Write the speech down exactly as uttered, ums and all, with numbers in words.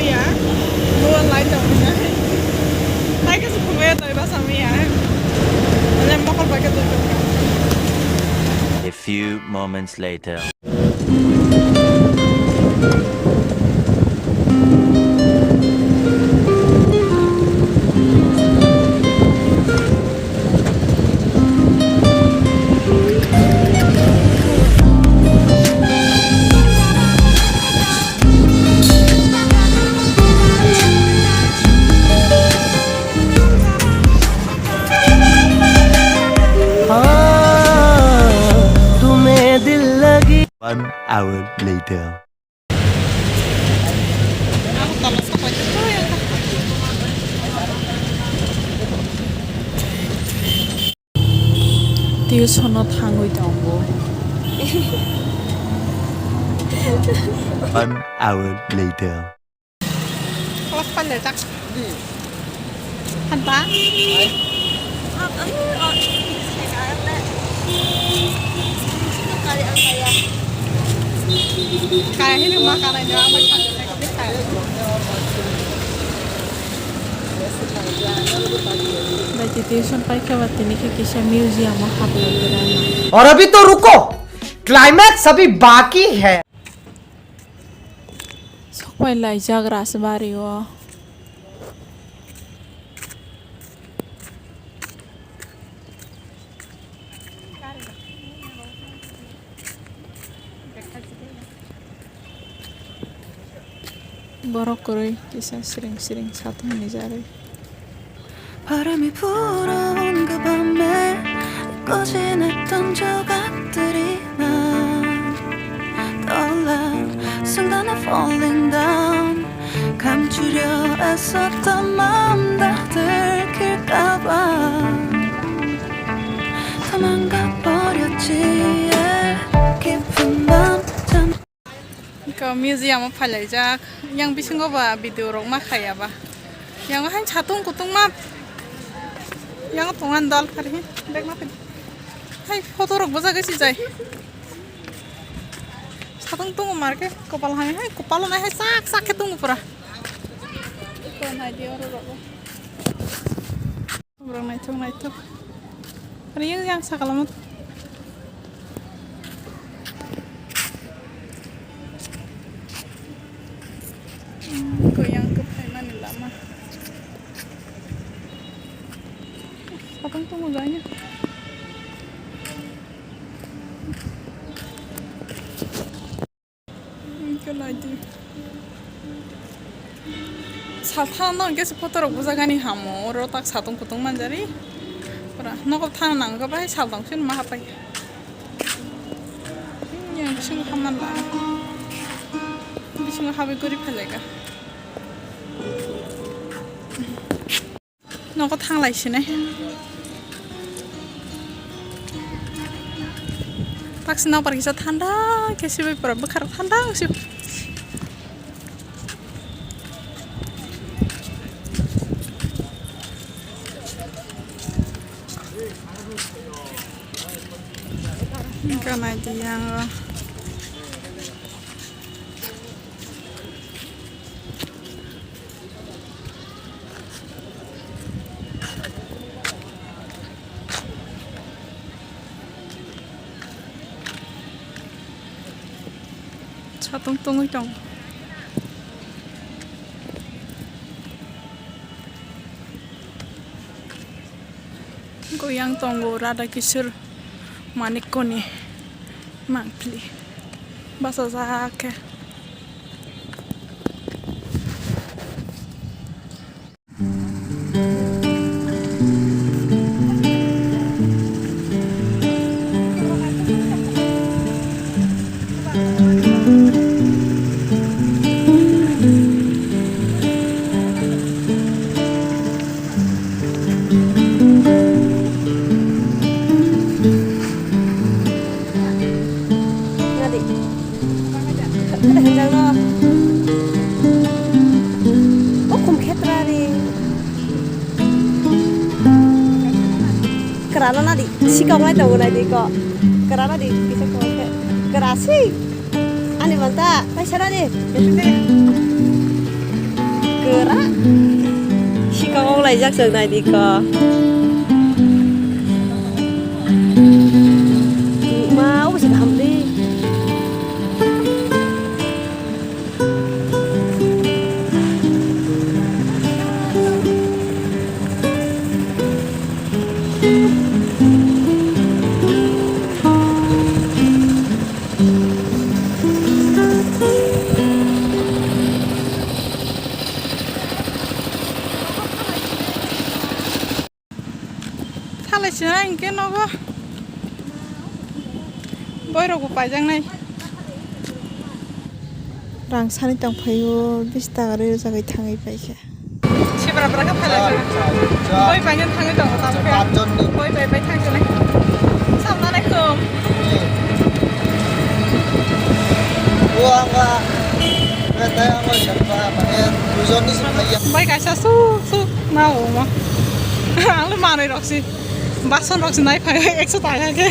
Ya, dua light tong nai. Hai ke sukuma ya, taiba sami ya. Ane mokol pakai tu. A few moments later. One hour later. Tuition-o thangwi tongo. One hour later. Kok paljak. Hanta? Kaya hini ma kaya ni ma kaya. Bai tuition paikha ba tini khe kisa museum-o haplai rana. और अभी तो रुको, climax अभी बाकी है। Sokpai laijak Rajbari o. Borok kwrwi kisa siring siring satung ni jarwi. 바람이 불어온 그 밤에 잊고 지냈던 조각들이 날 떠올라. 순간에 falling down. 감추려 애썼던 마음 다 들킬까봐 도망가 버렸지. 깊은 밤 잠 Ko museum o phailaijak. Yang bisingo ba video rok ma khaya ba. Yang hain satung kutung ma. Yang tongan dal khari. Bek ma phi. Hai photo rok bujagwi si jai. Satung tungo marke kopal hai hai kopal nai hai sak sak khe tungo pura. Ko nai di oro rogo. Borok naithok naithok. Ring yang sakalamo. Hmm, ko yang kephaimani lama. Satung tungo janya. Hwnkhe naidi. Sal thana no hwnkhe se photo rok bujagani hamo, oro tak satung kutung manjari. Pura nogo thana nangkhe bai sal tong sini ma hapai. Yang bisingo hamman la. Bisingo habai guri phailaika. Nogo thanglai sinai. Taksi nokbar kisa thanda khe sibai pura bwkharok thanda wng si. Wngkha naidi yang o. Satung tungwi tong. Goyang tongo Radha Kishore Manikkoni mangpili bachajak khe. Nadi. Ada henjang no. O kum khetra ri. Kerana nadi. Sikong lai tongo nadi ko. Kerana di. Bisa ko ke. Kerasi. Ani manta. Paisa nadi. Sikang wng laijak chwng nai di kho. Ma, obo se kaham di. Thalai sina hingke nogo. Boirok bo paijaknai. Rang sani tongphaio, bish taka rwi rwjagwi thangwi paikha. Sibra bra khe phalai. Boi paina thangwi tongo, tamo khe. Boi pai pai thangsinai. Assalamu alaikum. Bai kaisa suk suk ma omo. Ang le manwi rok si. Bason rok si nai phai ekso taka khe.